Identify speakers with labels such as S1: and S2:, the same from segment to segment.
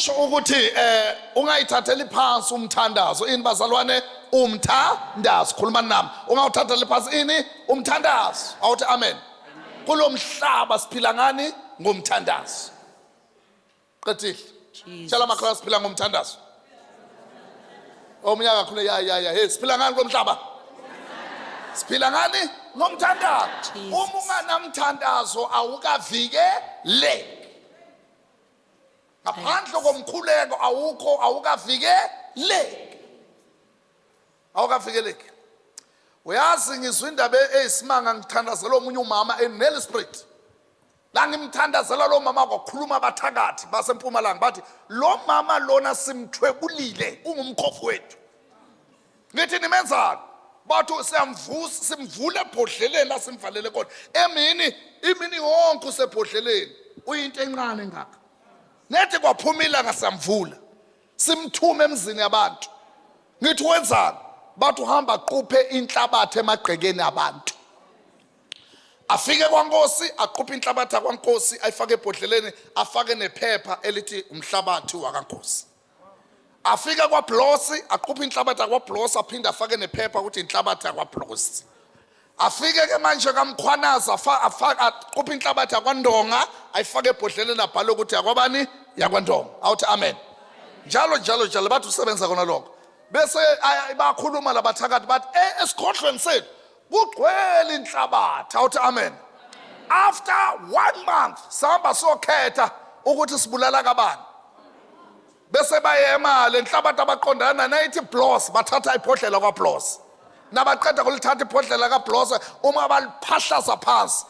S1: Kusho ukuthi ungayithatheli phansi umthandazo. Ini bazalwane? Umthandazo. Khuluma nami. Ungawuthatheli phansi ini? Umthandazo. Awuthi amen. Kulomhlaba siphila ngani? Ngomthandazo. Qedile. Tshela amakholwa, siphila ngomthandazo. Omunye akakhulu, ya ya ya, hey, siphila ngani kulomhlaba? Siphila ngani? Ngomthandazo. Uma unganamthandazo awukavikeleki. Ngaphandle komkhuleko awukho, awukavikeleki, awukavikeleki. Uyazi, ngizwa indaba eyisimanga. Ngithandazela omunye umama eNelspruit. La ngimthandazela lo mama, kwakhuluma abathakathi basempumalanga, bathi lo mama lona simthwebulile, ungumkhovu wethu. Ngithi nimenzani? Bathi siyamvusa, simvule ebhodleleni la simvalele khona emini, imini yonke usebhodleleni, uyinto encane ngaka. Nethi kwaphuma ilanga, siyamvula, simthume emzini yabantu. Ngithi wenzani? Bathi uhamba quphe inhlabathi emagqekeni abantu. Afike kwankosi, aquphe inhlabathi yakwankosi, ayifake ebhodleleni, afake nephepha elithi umhlabathi wakankosi. Afike kwaBlosi, aquphe inhlabathi yakwaBlosi, aphinde afake nephepha ukuthi inhlabathi yakwaBlosi. Afike ke manje kaMkhwanazi, aquphe inhlabathi yakwandonga, ayifake ebhodleleni, abhale ukuthi yakwabani? Yakwandonga. Awuthi amen. Njalo njalo njalo, bathi usebenza kona lokho. Bese bakhuluma labathakathi, bathi esikhohlweni sethu kugcwele inhlabathi. Awuthi amen. After one month sihamba sokhetha ukuthi sibulala kabani. Bese bayema le nhlabathi abaqondana nayithi Blos, bathatha ibhodlela kwaBlos. Nabaqeda kulithatha ibhodlela kaBlos, uma baliphahlaza phansi,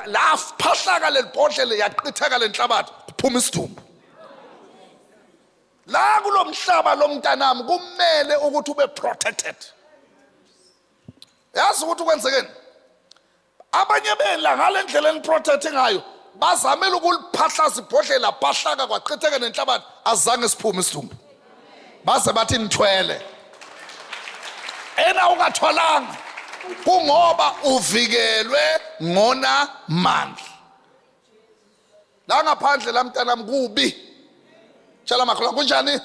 S1: la phahlaka leli bhodlela, yaqitheka le nhlabathi, kuphuma isidumbu. La kulo mhlaba lo mntanami, kumele ukuthi ube protected. Yazi ukuthi kwenzekeni? Abanye bela ngale ndlela eniprotect ngayo, bazamile ukuliphahlaza ibhodlela, phahlaka, kwachitheka nenhlabathi, azange siphume isidumbu. Baze bathi nithwele. Ena ungathwalanga, kungoba uvikelwe ngona mandla. La ngaphandle la mntanami kubi. Tshela makholwa, kunjani?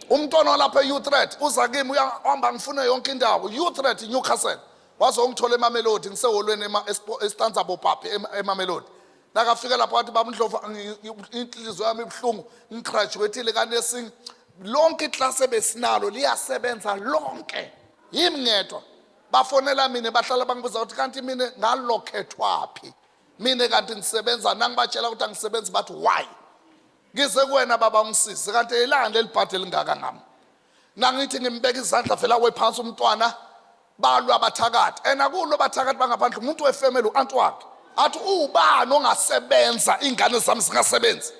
S1: Umntwana walapha e-Utrecht uza kimi, uyahamba ngifune yonke indawo, Utrecht, Newcastle, waze ungithola eMamelodi, ngiseholweni eStanza Bopape eMamelodi. Nakafika lapho wathi, "Baba Ndlovu, inhliziyo yami ibuhlungu, ngigraduatile ka-nursing, lonke iklasi ebesinalo liyasebenza lonke, yimi ngedwa. Bafonela mina, bahlala bangibuza ukuthi kanti mina ngalokhethwaphi, mina kanti ngisebenza." Nangibatshela ukuthi angisebenzi, bathi, "Why? Ngize kuwena baba, ungisize, kanti ilanga lelibhadi elingaka ngami." Nangithi ngimbeka izandla, vela we phansi umntwana. Balwa abathakathi, and akulo bathakathi bangaphandle, umuntu wefamily, u-anti wakhe, athi, "Ubani ongasebenza, ingane zami zingasebenzi?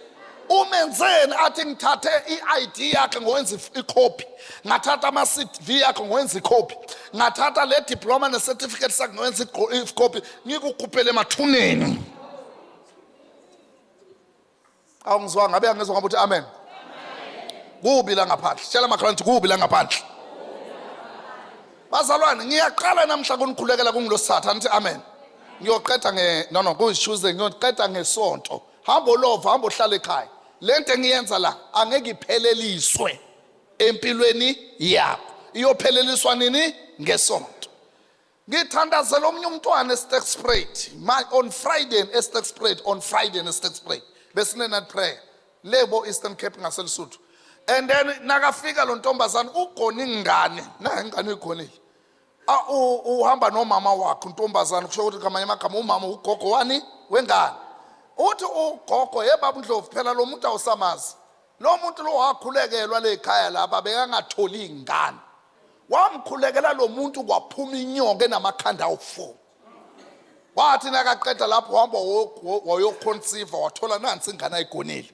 S1: Umenzeni?" Athi, "Ngithathe i-ID yakhe ngowenza ikhophi, ngathatha ama-CV yakhe ngowenza ikhophi, ngathatha le diploma ne-certificate sakhe ngowenza ikhophi, ngikukhuphele emathuneni." Awungizwanga? Ngabe angizwa ngoba uthi amen. Kubi la ngaphandle. Tshela makholwa ukuthi kubi la ngaphandle. Bazalwane, ngiyaqala namhla kunikhulekela, kungilosithathu. Angithi amen. Ngiyoqeda nge no no kuyi-Tuesday, ngiyoqeda ngesonto. Hamba olova, hamba ohlala ekhaya. Lento engiyenza la angeke ipheleliswe empilweni yakho. Iyopheleliswa nini? Ngesonto. Ngithandazela omunye umntwana eSterkspruit on Friday, eSterkspruit on Friday, eSterkspruit besine night prayer lebo Eastern Cape ngaseLesotho. And then nakafika lo ntombazane, ugona ingane, na ingane uyigonile. Uhamba nomama wakhe untombazane, kusho ukuthi ngamanye amagama umama ugogo wani? Wengane. Uthi ugogo, "Ye baba Ndlovu, phela lo muntu awusamazi, lo muntu lo wakhulekelwa le khaya lapha, bekangatholi ingane. Wamkhulekela lo muntu, kwaphuma inyoka enamakhanda awu-4." Wathi nakaqeda lapho, wahamba wayoconceive, wathola nansi ingane ayigonile.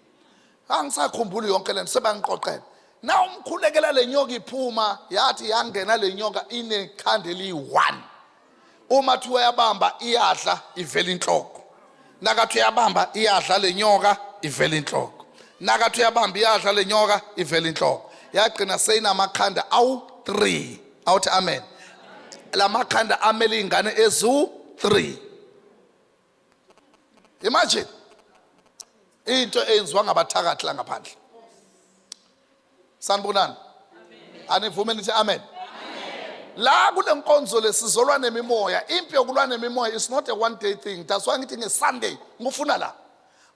S1: Angisakhumbuli yonke lento, sebangiqoqela. Na umkhulekela, le nyoka iphuma, yathi yangena le nyoka inekhanda eliyi-1. Uma thiwa uyabamba iyadla, ivela inhloko. Nakathi uyabamba iyadla le nyoka, ivela inhloko. Nakathi uyabamba iyadla le nyoka, ivela inhloko. Yagcina seyinamakhanda awu-3. Awuthi amen. Lamakhanda amele iy'ngane eziwu-3. Imagine into eyenziwa ngabathakathi la ngaphandle. Sanibonani. Anivume nithi amen. La kule nkonzo lesizolwa nemimoya, impi yokulwa nemimoya is not a one day thing. That's why ngithi ngeSunday ngifuna la.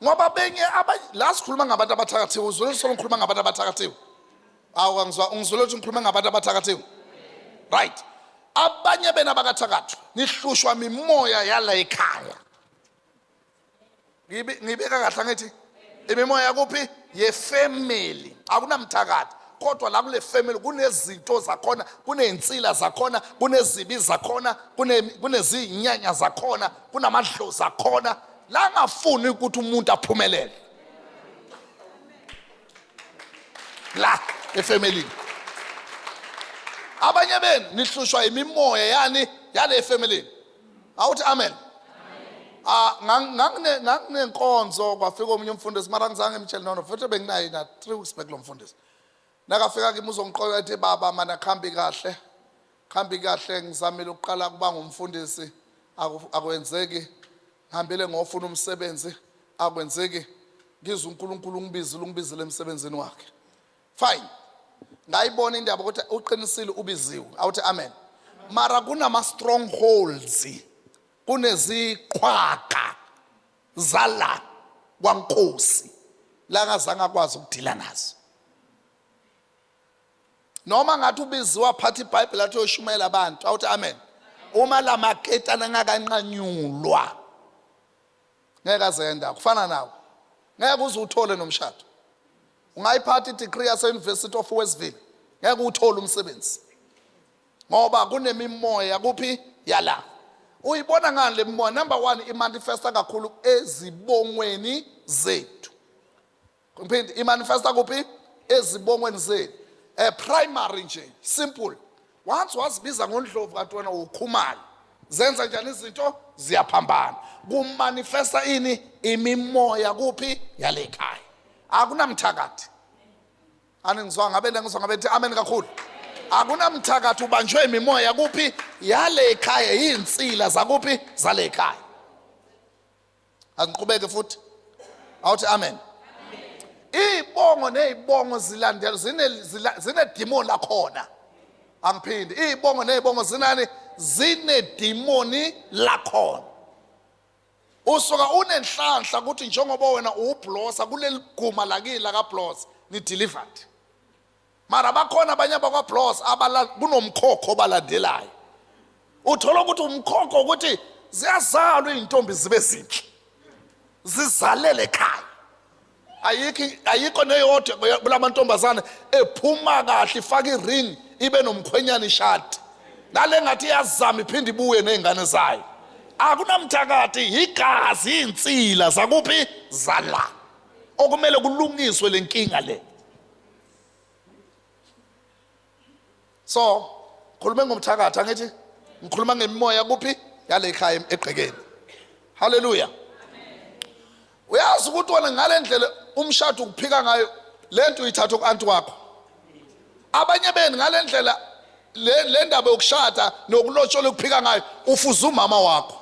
S1: Ngoba benye la sikhuluma ngabantu abathakathiwe, uzwele solo ngikhuluma ngabantu abathakathiwe. Awu angizwa, ungizwele ukuthi ngikhuluma ngabantu abathakathiwe. Right. Abanye bena bakathakathwa, nihlushwa mimoya yala ekhaya. Ngibeka kahle angithi imimoya kuphi yefamily akunamthakathi kodwa la kule family kunezinto zakhona, kunezinsila zakhona, kunezibi zakhona, kunezinyanya zakhona, kunamadlozi akhona la ngafuni ukuthi umuntu aphumelele la efamilini. Abanye benu nihlushwa imimoya yani yale efamilini. Awuthi amen. Ah, nganginenkonzo kwafika omunye umfundisi, mara ngizange ngimtshele nono, futhi benginaye na 3 weeks back lo mfundisi. Nakafika kimi uzongiqoka ethi baba mana khambi kahle. Khambi kahle, ngizamile ukuqala kuba ngumfundisi, akwenzeki. Ngihambile ngofuna umsebenzi, akwenzeki. Ngizwe uNkulunkulu ungibizile, ungibizile emsebenzini wakhe. Fine. Ngayibona indaba ukuthi uqinisile ubiziwe. Awuthi amen. Mara kunama strongholds, kuneziqhwaga zala kwaNkosi la ngazange akwazi ukudila nazo. Noma ngathi ubiziwa phatha iBhayibheli athi uyoshumayela abantu. Awuthi amen. Uma lamaketana engakanqanyulwa ngeke azenda kufana nawe, ngeke uze uthole nomshado. Ungayiphatha i-degree yase-University of Westville, ngeke uwuthole umsebenzi ngoba kunemimoya kuphi yala. Uyibona ngani le mimoya? Number 1, imanifesta kakhulu ezibongweni zethu. Ngiphinde, imanifesta kuphi? Ezibongweni zethu. Primary nje, simple. Once wazibiza ngoNdlovu kanti wena ukhumalo, zenza njani izinto? Ziyaphambana. Kumanifesta ini? Imimoya kuphi? Yale ekhaya. Akunamthakathi. Aningizwa ngabe ngizwa ngabe amen kakhulu. Akunamthakathi, ubanjwe imimoya kuphi? Yale ekhaya, izinsila zakuphi? Zale ekhaya. Angiqhubeke futhi. Awuthi amen. Izibongo nezibongo zilandela zine demon lakhona. Angiphindi, izibongo nezibongo zinani? Zine demoni lakhona. Usuka unenhlanhla ukuthi njengoba wena uwublosa kuleli guma lakini lakaBlosa ni delivered. Mara bakhona abanye abakwaBlosa abala kunomkhokho obalandelayo. Uthola ukuthi umkhokho ukuthi ziyazalwa izintombi zibe zinhle, zizalele ekhaya. Ayikho neyodwa kulamantombazane ephuma kahle ifaka iring ibe nomkhwenyana ishadi nale ngathi iyazama iphinde ibuye nezingane zayo. Akunamthakathi, igazi, insila zakuphi? Zala. Okumele kulungiswe lenkinga le. So khulume ngomthakathi angithi ngikhuluma ngemimoya kuphi? Yale ekhaya egqekeni. Haleluya. Uyazi ukuthi wena ngale ndlela umshado ukuphika ngayo lento uyithatha ku-anti wakho. Abanye benu ngale ndlela le ndaba yokushada nokulotshola ukuphika ngayo ufuza umama wakho.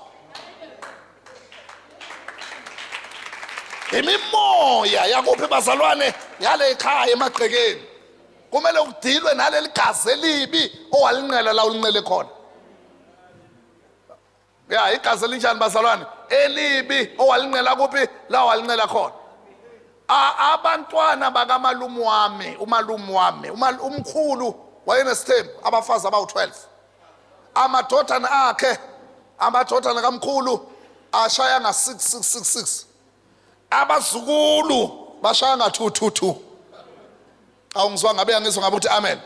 S1: Imimoya yakuphi bazalwane? Yale ekhaya emagqekeni. Kumele udilwe naleli gazi elibi owalinqela la ulinqele khona. Ya, igazi elinjani bazalwane? Elibi owalinqela kuphi? La walinqela khona. Abantwana bakamalume wami, umalume wami, umkhulu wayenesithembu, abafazi abawu-12. Amadodana akhe, amadodana kamkhulu ashaya nga 6666. Abazukulu bashaya nga 222. Awungizwa ngabe angizwa ngabe uthi amen.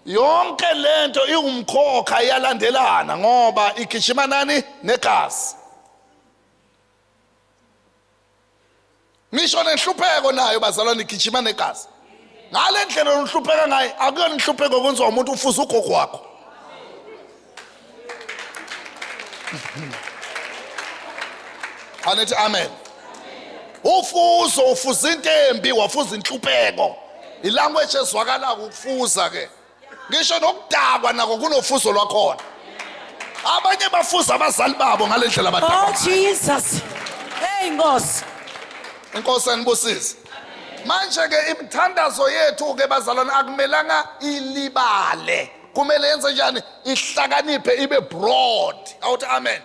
S1: Yonke lento iwumkhokha iyalandelana ngoba igijima nani? Negazi. Ngisho nenhlupheko nayo bazalwane igijima negazi. Ngale ndlela onhlupheka ngayo akuyona inhlupheko kwenziwa umuntu ufuza ugogo wakho. Anithi amen. Ufuzo ufuza into embi, wafuza inhlupheko. Ilanguage ezwakala ukufuza ke. Ngisho nokudakwa nako kunofuzo lwakhona. Abanye bafuza abazali babo ngale ndlela abadakwa.
S2: Oh Jesus. Hey Nkosi.
S1: Inkosi anibusise. Manje ke imithandazo yethu ke bazalwane akumelanga ilibale, kumele yenze njani? Ihlakaniphe, ibe broad. Awuthi amen.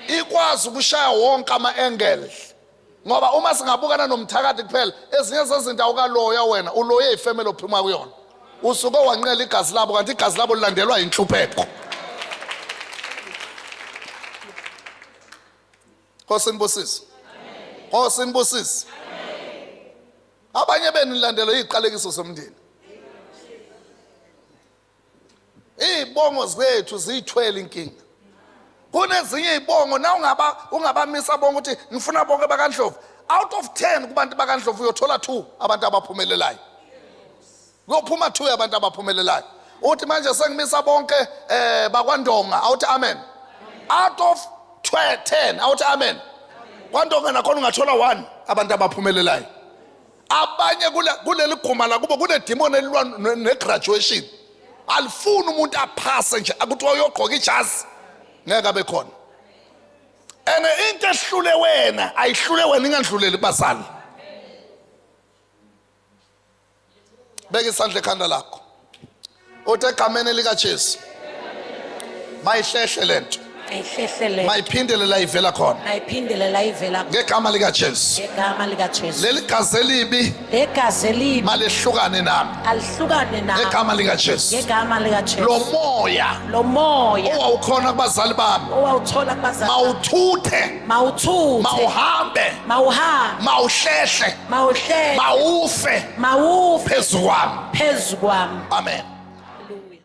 S1: Ikwazi ukushaya wonke ama-angles, ngoba uma singabukana nomthakathi kuphela, ezinye zezinto awukaloya wena, uloye ifemeli ophuma kuyona, usuke wanqela igazi labo, kanti igazi labo lilandelwa inhlupheko. Nkosi nibusise, Nkosi nibusise. Abanye benu nilandelwe iziqalekiso zomndeni. Izibongo zethu ziyithwele inkinga. Kunezinye izibongo na ungaba ungabamisa bonke ukuthi ngifuna bonke bakaNdlovu, out of 10 kubantu bakaNdlovu uyothola 2 abantu abaphumelelayo, kuyophuma 2 abantu abaphumelelayo. Uthi manje sengimisa bonke bakwaNdonga, awuthi amen. Out of 10, awuthi amen. KwaNdonga nakhona ungathola 1 abantu abaphumelelayo. Abanye kuleli guma la kubo kunedimoni elilwa ne-graduation, alifuni umuntu aphase nje, akuthiwa uyogqoka ijazi ngeke abe khona. And into ehlule wena ayihlule wena, ingandluleli kubazali. Beka isandla ekhanda lakho, uthi egameni likaJesu mayihlehle lento,
S2: Ayihlehle le.
S1: Mayiphindele la ivela khona.
S2: Ayiphindele la ivela.
S1: Ngegama likaJesu.
S2: Ngegama likaJesu.
S1: Leli gazi elibi,
S2: Legazi elibi,
S1: malihlukane nami.
S2: Alihlukane nami.
S1: Ngegama likaJesu.
S2: Ngegama likaJesu.
S1: Lo moya
S2: Lo moya
S1: owawukhona kubazali bami,
S2: owawuthola kubazali,
S1: mawuthuthe,
S2: mawuthuthe,
S1: mawuhambe,
S2: mawuhambe,
S1: mawuhlehle,
S2: mawuhlehle,
S1: mawufe
S2: mawufe
S1: phezu kwami.
S2: Phezu kwami.
S1: Amen.
S2: Hallelujah.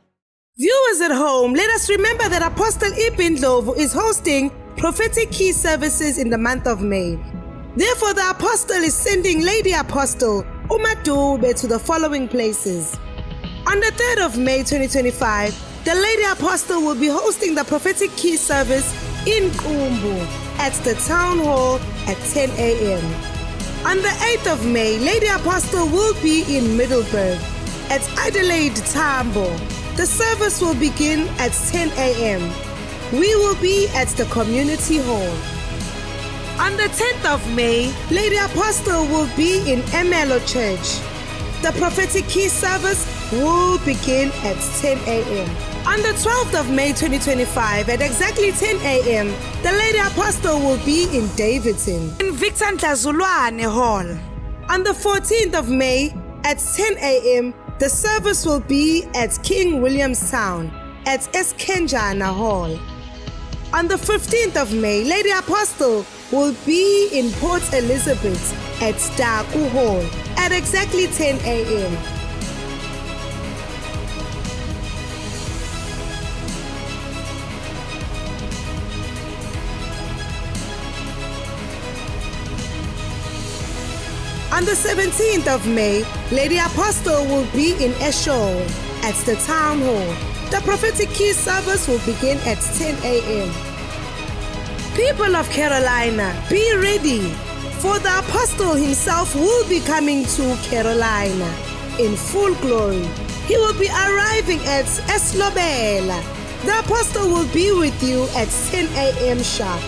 S3: Viewers at home, let us remember that Apostle Ibin Ndlovu is hosting prophetic key services in the month of May. Therefore, the Apostle is sending Lady Apostle Umadube to the following places. On the 3rd of May 2025, the Lady Apostle will be hosting the prophetic key service in Qumbu at the Town Hall at 10 a.m. On the 8th of May, Lady Apostle will be in Middelburg at Adelaide Tambo. The service will begin at 10 a.m. We will be at the community hall. On the 10th of May, Lady Apostle will be in Emelo Church. The prophetic key service will begin at 10 a.m. On the 12th of May 2025 at exactly 10 a.m., the Lady Apostle will be in Davidson in Victor Ntlazulwane Hall. On the 14th of May at 10 a.m., the service will be at King Williamstown at Eskenjana Hall. On the 15th of May, Lady Apostle will be in Port Elizabeth at Daku Hall at exactly 10 a.m. On the 17th of May, Lady Apostle will be in Eshowe at the Town Hall. The prophetic key service will begin at 10 a.m. People of Carolina, be ready, for the Apostle himself will be coming to Carolina in full glory. He will be arriving at Eslobela. The Apostle will be with you at 10 a.m. sharp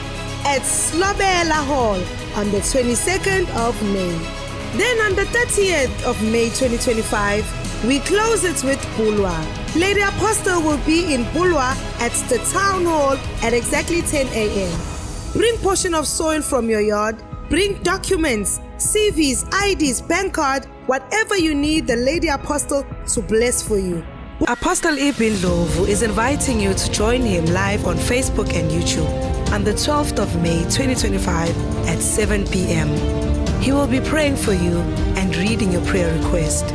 S3: at Slobela Hall on the 22nd of May. Then on the 30th of May 2025, we close it with Bulwer. Lady Apostle will be in Bulwer at the Town Hall at exactly 10 a.m. Bring portion of soil from your yard, bring documents, CVs, IDs, bank card, whatever you need the Lady Apostle to bless for you. Apostle Ibin Ndlovu is inviting you to join him live on Facebook and YouTube on the 12th of May 2025 at 7 p.m. He will be praying for you and reading your prayer request.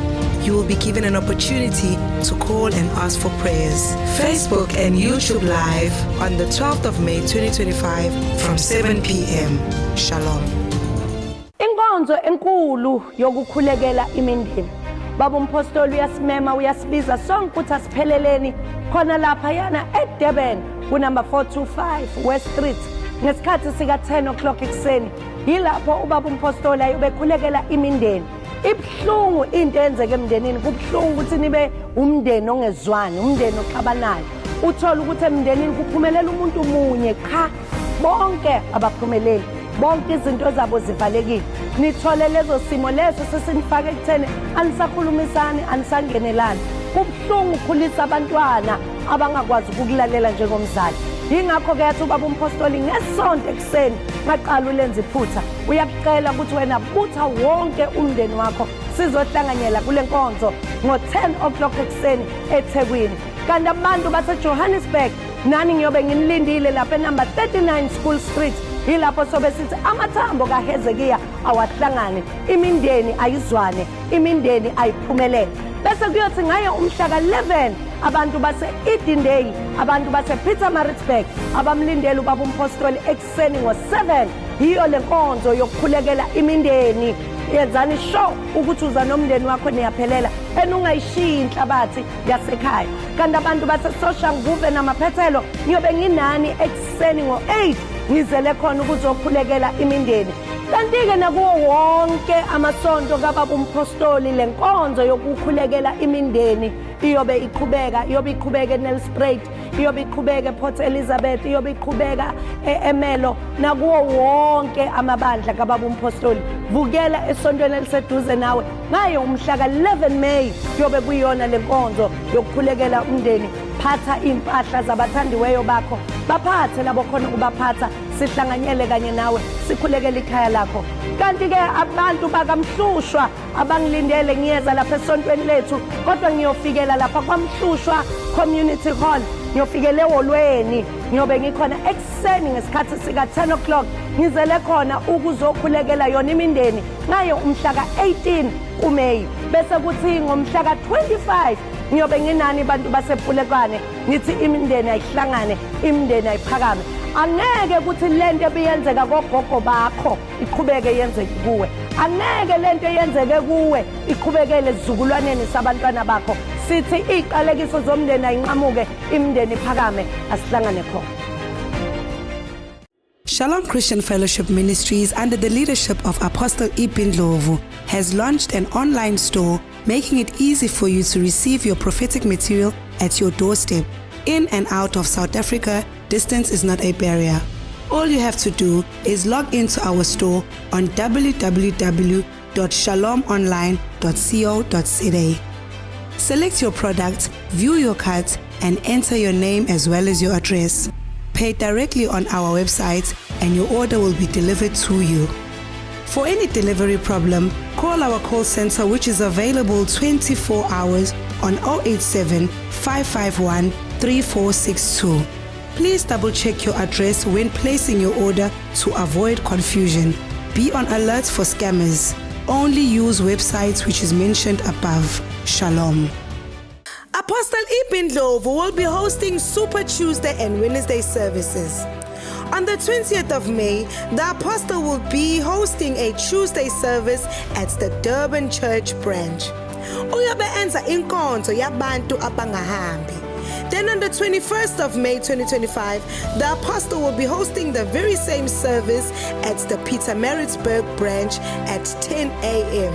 S3: You will be given an opportunity to call and ask for prayers. Facebook and YouTube Live on the 12th of May 2025 from 7 p.m. Shalom.
S4: Inkonzo enkulu yokukhulekela imindeni. Baba umpostoli uyasimema, uyasibiza sonke ukuthi asipheleleni khona lapha yana eDurban kunumber 425 West Street ngesikhathi sika 10 o'clock ekuseni. Yilapho ubaba umpostoli ayobekhulekela imindeni. Ibuhlungu into eyenzeka emndenini, kubuhlungu ukuthi nibe umndeni ongezwani, umndeni oxabanayo. Uthola ukuthi emndenini kuphumelela umuntu munye qha, bonke abaphumeleli. Bonke izinto zabo zivalekile. Nithole lezo simo leso sesinifake ekutheni anisakhulumisani, anisangenelani. Kubuhlungu ukukhulisa abantwana abangakwazi ukukulalela njengomzali. Yingakho-ke yathi ubaba umpostoli ngesonto ekuseni ngaqala ulenza iphutha, uyakucela ukuthi wena butha wonke umndeni wakho sizohlanganyela kule nkonzo ngo-10 o'clock ekuseni eThekwini. Kanti abantu baseJohannesburg nani ngiyobe nginilindile lapha enumber 39 School Street. Yilapho sobe sithi amathambo kaHezekiya awahlangane, imindeni ayizwane, imindeni ayiphumelele. Bese kuyothi ngaye umhla ka-11 abantu base-Edendale, abantu base-Pietermaritzburg abamlindele ubaba umpostoli ekuseni ngo-7. Yiyo le nkonzo yokukhulekela imindeni. Yenzani sure ukuthi uza nomndeni wakho niyaphelela, and ungayishiyi inhlabathi yasekhaya. Kanti abantu baseSoshanguve namaphethelo ngiyobe nginani ekuseni ngo-8, ngizele khona ukuzokhulekela imindeni. Kanti-ke nakuwo wonke amasonto kababa umpostoli le nkonzo yokukhulekela imindeni iyobe iqhubeka. Iyobe iqhubeka eNelspruit, iyobe iqhubeka ePort Elizabeth, iyobe iqhubeka eMelo, nakuwo wonke amabandla kababa umpostoli. Vukela esontweni eliseduze nawe ngayo umhla ka-11 May, kuyobe kuyiyona le nkonzo yokukhulekela umndeni. Phatha iy'mpahla zabathandiweyo bakho, baphathe labo khona ukubaphatha, sihlanganyele kanye nawe sikhulekele ikhaya lakho. Kanti-ke abantu bakaMhlushwa abangilindele, ngiyeza lapha esontweni lethu, kodwa ngiyofikela lapha kwaMhlushwa Community Hall, ngiyofikela eholweni. Ngiyobe ngikhona ekuseni ngesikhathi sika-10 o'clock, ngizele khona ukuzokhulekela yona imindeni ngayo umhla ka-18 kuMeyi. Bese kuthi ngomhla ka-25 ngiyobe nginani bantu basePulekwane, ngithi imindeni ayihlangane, imindeni ayiphakame. Angeke ukuthi lento ebiyenzeka kogogo bakho iqhubeke yenzeke kuwe, angeke lento eyenzeke kuwe iqhubekele esizukulwaneni sabantwana bakho. Sithi iy'qalekiso zomndeni ayinqamuke, imindeni iphakame, asihlangane khona.
S3: Shalom Christian Fellowship Ministries, under the leadership of Apostle Ipin Ndlovu, has launched an online store, making it easy for you to receive your prophetic material at your doorstep. In and out of South Africa, distance is not a barrier. All you have to do is log into our store on www.shalomonline.co.za. Select your product, view your cart, and enter your name as well as your address. Pay directly on our website and your order will be delivered to you. For any delivery problem, call our call center, which is available 24 hours on 087 551 3462. Please double check your address when placing your order to avoid confusion. Be on alert for scammers. Only use websites which is mentioned above. Shalom. Apostle Ipin Ndlovu will be hosting Super Tuesday and Wednesday services. On the 20th of May, the Apostle will be hosting a Tuesday service at the Durban Church branch. Uyobe enza inkonzo yabantu abangahambi. Then on the 21st of May 2025, the Apostle will be hosting the very same service at the Pietermaritzburg branch at 10 a.m.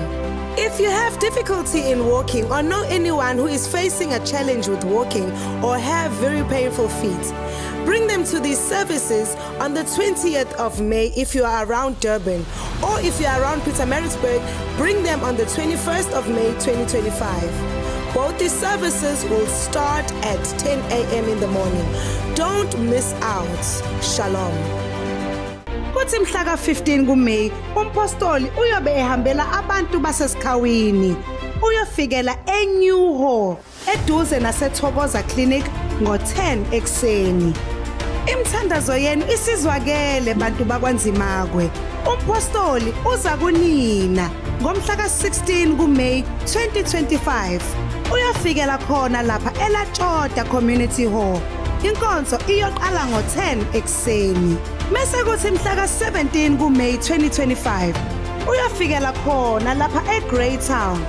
S3: If you have difficulty in walking or know anyone who is facing a challenge with walking or have very painful feet, bring them to these services on the 20th of May if you are around Durban, or if you are around Pietermaritzburg, bring them on the 21st of May 2025. Both these services will start at 10 a.m. in the morning. Don't miss out. Shalom. Kuthi mhla ka-15 kuMay, umpostoli uyobe ehambela abantu baseSikhawini. Uyofikela eNew Hall eduze naseThokoza Clinic ngo-10 ekuseni. Imithandazo yenu isizwakele, bantu bakwaNzimakwe. Umpostoli uza kunina ngomhla ka-16 kuMay 2025. Uyofikela khona lapha eLatshoda Community Hall. Inkonzo iyoqala ngo-10 ekuseni. Mase kuthi mhla ka-17 kuMay 2025 uyofikela khona lapha eGreytown,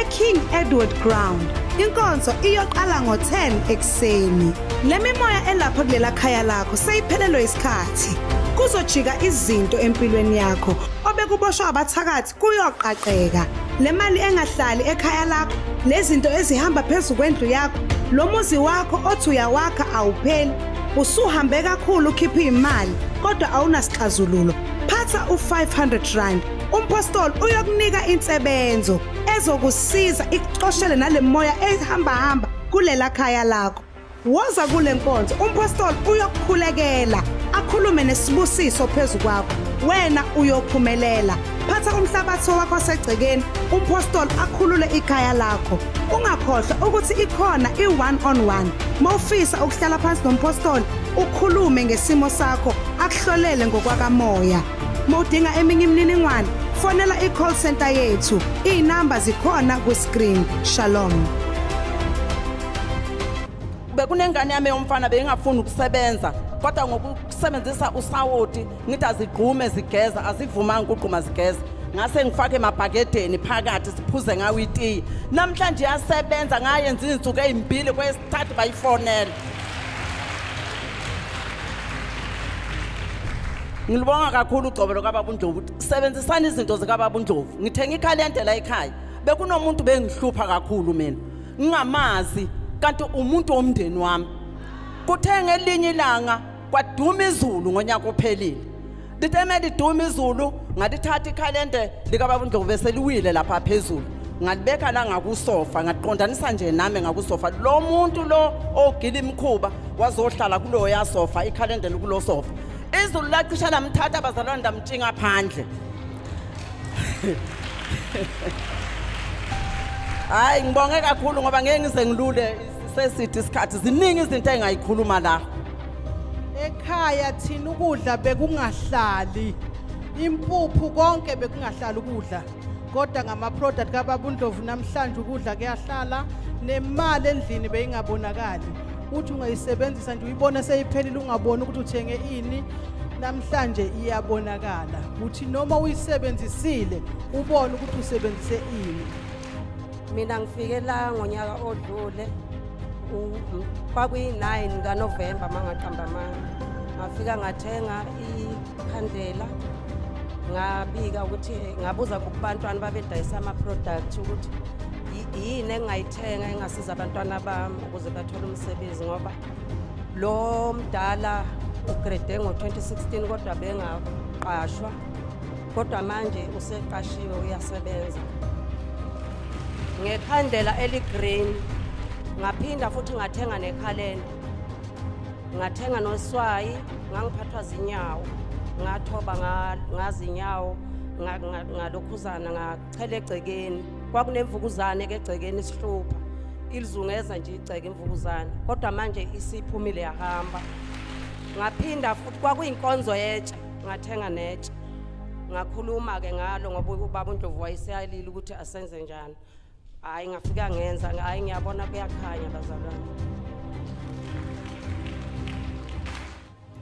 S3: eKing Edward Ground. Inkonzo iyoqala ngo-10 ekuseni. Le mimoya elapha kulela khaya lakho seyiphelelwe isikhathi. Kuzojika izinto empilweni yakho. Obekuboshwa abathakathi kuyoqaqeka. Le mali engahlali ekhaya lakho, lezinto ezihamba phezu kwendlu yakho, lo muzi wakho othi uyawakha awupheli. Usuhambe kakhulu ukhipha imali kodwa awunasixazululo. Phatha u500 rand. Umpostoli uyokunika insebenzo ezokusiza ikuxoshele nalemoya ehamba hamba kulela khaya lakho. Woza kule nkonzo, umpostoli uyokukhulekela, akhulume nesibusiso phezu kwakho. Wena uyophumelela. Phatha umhlabathi wakho osegcekeni, umpostoli akhulule ikhaya lakho. Ungakhohlwa ukuthi ikhona i-one on one. Mawufisa ukuhlala phansi nompostoli, ukhulume ngesimo sakho, akuhlolele ngokwakamoya. Mawudinga eminye imininingwane, fonela i-call center yethu. Iy'namba zikhona kwi-screen. Shalom.
S5: Bekunengane yami yomfana beyingafuni ukusebenza kodwa ngokusebenzisa usawoti ngithi azigqume zigeza azivumanga ukugquma zigeza ngase ngifake emabhakedeni phakathi siphuze ngawo itiyi namhlanje yasebenza ngayenza izinsuku ezimbili kwesithathu bayifonela ngilibonga kakhulu ugcobo lokababa uNdlovu sebenzisani izinto zikababa uNdlovu ngithenga ikhalende la ekhaya bekunomuntu bengihlupha kakhulu mina ngingamazi kanti umuntu womndeni wami kuthe ngelinye ilanga kwaduma izulu ngonyaka ophelile lithe liduma izulu ngalithatha ikhalende likababa uNdlovu bese liwile lapha phezulu ngalibeka la ngakusofa ngaqondanisa nje nami ngakusofa lo muntu lo ogila imikhuba wazohlala kuloya sofa ikhalende likulo sofa izulu lacisha lamthatha abazalwane ndamtshinga phandle Hayi ngibonge kakhulu ngoba ngeke ngize ngilule sesithi isikhathi ziningi izinto engayikhuluma la.
S6: Ekhaya thina ukudla bekungahlali. Impuphu konke bekungahlali ukudla. Kodwa ngama product kababa uNdlovu namhlanje ukudla kuyahlala nemali endlini beyingabonakali. Uthi ungayisebenzisa nje uyibone seyiphelile ungaboni ukuthi uthenge ini. Namhlanje iyabonakala. Uthi noma uyisebenzisile ubone ukuthi usebenzise ini.
S7: Mina ngifike la ngonyaka odlule kwakuyi-9 kaNovemba mangaqamba amanga. Ngafika ngathenga ikhandlela ngabika ukuthi ngabuza kubantwana babedayisa ama-product ukuthi yini engingayithenga engasiza abantwana bami ukuze bathole umsebenzi ngoba lo mdala ugrade ngo-2016 kodwa bengaqashwa kodwa manje useqashiwe uyasebenza ngekhandlela eligreen ngaphinda futhi ngathenga nekhalenda ngathenga noswayi ngangiphathwa zinyawo ngathoba ngazinyawo ngalokhuzana ngachela egcekeni kwakunemvukuzane ke egcekeni isihlupha ilizungeza nje igceke imvukuzane kodwa manje isiphumile yahamba ngaphinda futhi kwakuyinkonzo yetshe ngathenga netshe ngakhuluma-ke ngalo ngoba ubaba uNdlovu wayeseyalile ukuthi asenze njani hhayi ngafika ngenza hhayi ngiyabona kuyakhanya bazalwane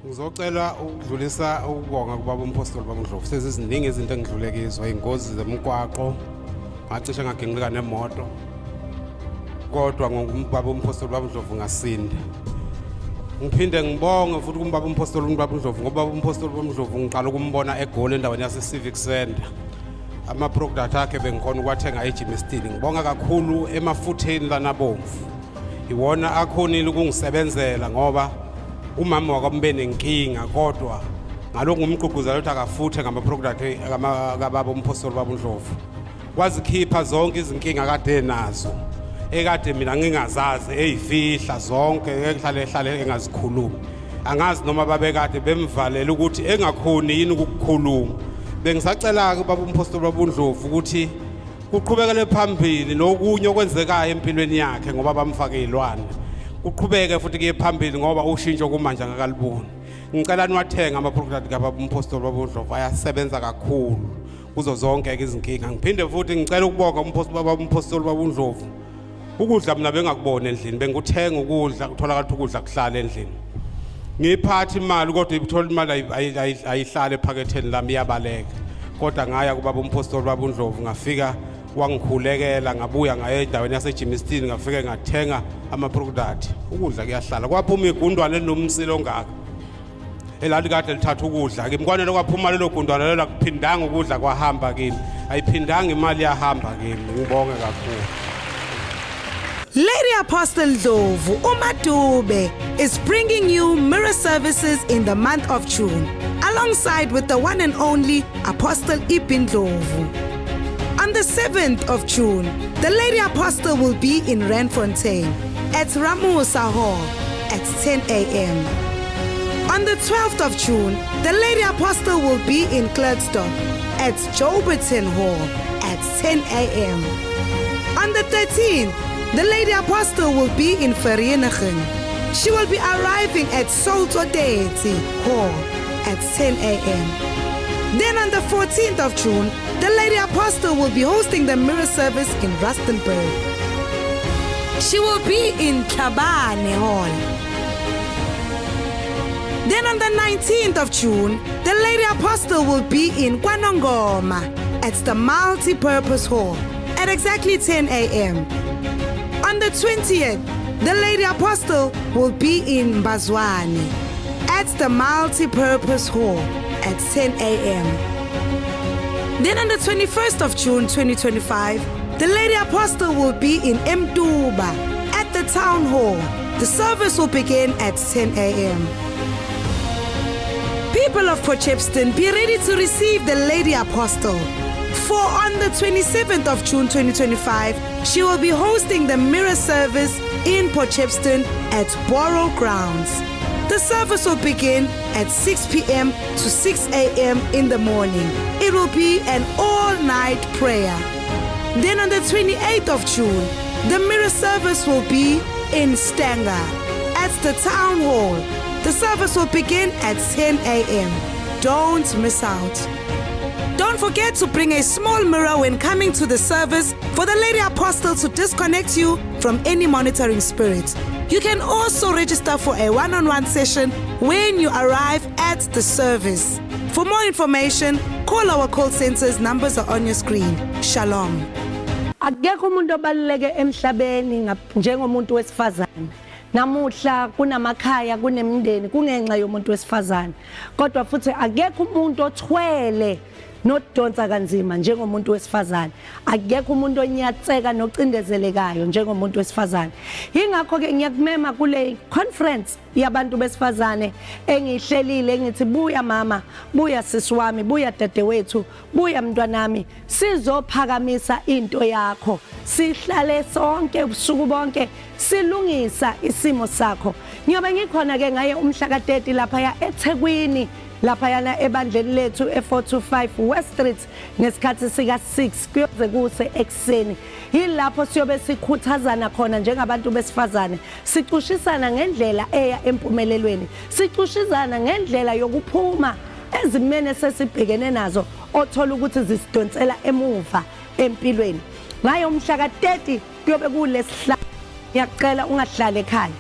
S8: Ngizocela ukudlulisa ukubonga kubaba uMphostoli baba uNdlovu. Seziziningi izinto engidlule kizo, iy'ngozi zemigwaqo, ngacishe ngaginqika nemoto. Kodwa ngokubaba uMphostoli baba uNdlovu ngasinda. Ngiphinde ngibonge futhi kumbaba uMphostoli baba uNdlovu ngoba uMphostoli baba uNdlovu ngiqala ukumbona eGoli endaweni yase-Civic Center. Ama-product akhe bengikhona ukuwathenga eJimistini. Ngibonga kakhulu emafutheni lanabomvu. Iwona akhonile ukungisebenzela ngoba umama wakwami benenkinga kodwa ngalokhu ngumgqugquzela ukuthi akafuthe ngama-product kababa umphostoli baba uNdlovu wazikhipha zonke izinkinga kade enazo ekade mina ngingazazi eyifihla zonke ehlale ehlale engazikhulumi angazi noma babekade bemvalela ukuthi engakhoni yini ukukhuluma bengisacela-ke ubaba umphostoli baba uNdlovu ukuthi kuqhubekele phambili nokunye okwenzekayo empilweni yakhe ngoba bamfake izilwane kuqhubeke futhi kuye phambili ngoba ushintsho kumanje angakaliboni ngicela niwathenga ama-product kababa umphostoli baba uNdlovu ayasebenza kakhulu kuzo zonke-ke izinkinga ngiphinde futhi ngicela ukubonga umphostoli baba umphostoli baba uNdlovu ukudla mina bengakuboni endlini bengikuthenga ukudla kutholakala ukuthi ukudla kuhlala endlini ngiyiphatha imali kodwa ithola imali ayihlale ephaketheni lami iyabaleka kodwa ngaya kubaba umphostoli baba uNdlovu ngafika wangikhulekela ngabuya ngaya endaweni yaseJimistini ngafike ngathenga ama-product ukudla kuyahlala kwaphuma igundwane elinomsila ongaka elalikade lithatha ukudla kimi kwanele kwaphuma lelo gundwane lelo akuphindanga ukudla kwahamba kimi ayiphindanga imali yahamba kimi ngibonge kakhulu.
S3: Lady Apostle Ndlovu Umadube is bringing you mirror services in the month of June, alongside with the one and only Apostle Ibin Ndlovu. On the 7th of June, the Lady Apostle will be in Randfontein at Ramusa Hall at 10 a.m. On the 12th of June, the Lady Apostle will be in Klerksdorp at Joburton Hall at 10 a.m. On the 13th, the Lady Apostle will be in Vereeniging. She will be arriving at Solto Deity Hall at 10 a.m. Then on the 14th of June, the Lady Apostle will be hosting the mirror service in Rustenburg. She will be in Kabane Hall. Then on the 19th of June, the Lady Apostle will be in KwaNongoma at the Multi-Purpose Hall at exactly 10 a.m. On the 20th, the Lady Apostle will be in Mbazwane at the Multi-Purpose Hall at 10 a.m. Then on the 21st of June 2025, the Lady Apostle will be in Mtuba at the Town Hall. The service will begin at 10 a.m. People of Port Shepstone, be ready to receive the Lady Apostle. For on the 27th of June 2025, she will be hosting the mirror service in Port Shepstone at Borough Grounds. The service will begin at 6 p.m. to 6 a.m. in the morning. It will be an all night prayer. Then on the 28th of June, the mirror service will be in Stanger at the town hall. The service will begin at 10 a.m. Don't miss out. Don't forget to bring a small mirror when coming to the service for the Lady Apostle to disconnect you from any monitoring spirit. You can also register for a one on one session when you arrive at the service. For more information, call our call centers. Numbers are on your screen. Shalom.
S4: Akekho umuntu obaluleke emhlabeni njengomuntu wesifazane. Namuhla kunamakhaya, kunemindeni kungenxa yomuntu wesifazane, kodwa futhi akekho umuntu othwele nodonsa kanzima njengomuntu wesifazane, akekho umuntu onyatseka nocindezelekayo njengomuntu wesifazane. Ingakho ke ngiyakumema kule conference yabantu besifazane engihlelile, engithi buya mama, buya sisi wami, buya dadewethu, buya mntwanami, sizophakamisa into yakho, sihlale sonke ubusuku bonke silungisa isimo sakho. Ngiyobe ngikhona ke ngaye umhla ka-30 lapha eThekwini, laphayana ebandleni lethu e-425 West Street, ngesikhathi sika-6 kuyoze kuse ekuseni. Yilapho siyobe sikhuthazana khona njengabantu besifazane, sicushisana ngendlela eya empumelelweni, sicushizana ngendlela yokuphuma ezimene sesibhekene nazo othola ukuthi zisidonsela emuva empilweni. Ngayo umhla ka-30 kuyobe kulesihlanu, ngiyacela ungahlali ekhaya,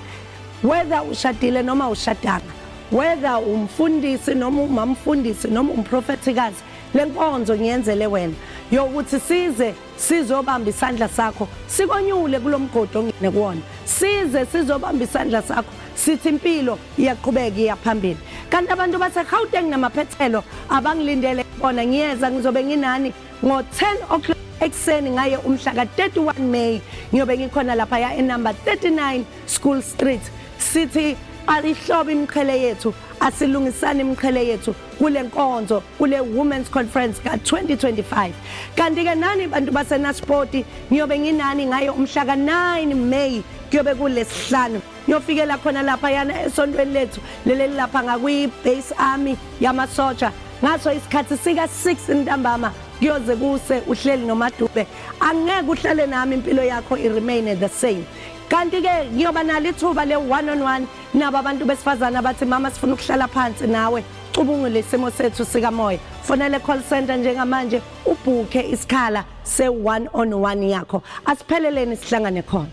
S4: whether ushadile noma ushadanga, whether umfundisi noma umamfundisi noma umprofethikazi, lenkonzo ngiyenzele wena yokuthi size sizobamba isandla sakho, sikonyule kulomgodi ongene kuwona, size sizobamba isandla sakho, sithi impilo iyaqhubeka, iya phambili. Kanti abantu baseGauteng namaphethelo abangilindele bona, ngiyeza, ngizobe nginani ngo-10 o'clock ekuseni ngaye umhla ka-31 May. Ngiyobe ngikhona laphaya enumber 39 School Street. Sithi alihlobo imiqhele yethu, asilungisane imiqhele yethu kule nkonzo, kule Women's Conference ka-2025. Kanti-ke nani bantu baseNaspoti, ngiyobe nginani ngayo umhla ka-9 May, kuyobe kulesihlanu. Ngiyofikela khona laphayana esontweni lethu leleli lapha ngakwi-base army yamasotsha, ngaso isikhathi sika-6 ntambama kuyoze kuse, uhleli noMadube. Angeke uhlale nami impilo yakho i-remain the same. Kanti-ke ngiyoba nalo ithuba le-one on one nabo abantu besifazane abathi, "Mama, sifuna ukuhlala phansi nawe, cubungule isimo sethu sikamoya." Fonele call center njengamanje, ubhukhe isikhala se-one on one yakho. Asipheleleni, sihlangane khona.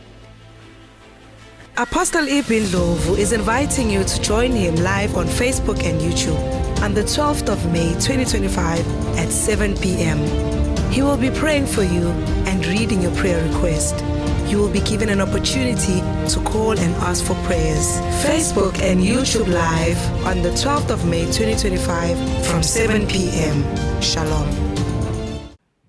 S3: Apostle Ibin Ndlovu is inviting you to join him live on Facebook and YouTube on the 12th of May 2025 at 7 p.m. He will be praying for you and reading your prayer request. You will be given an opportunity to call and ask for prayers. Facebook and YouTube Live on the 12th of May 2025 from 7 p.m. Shalom.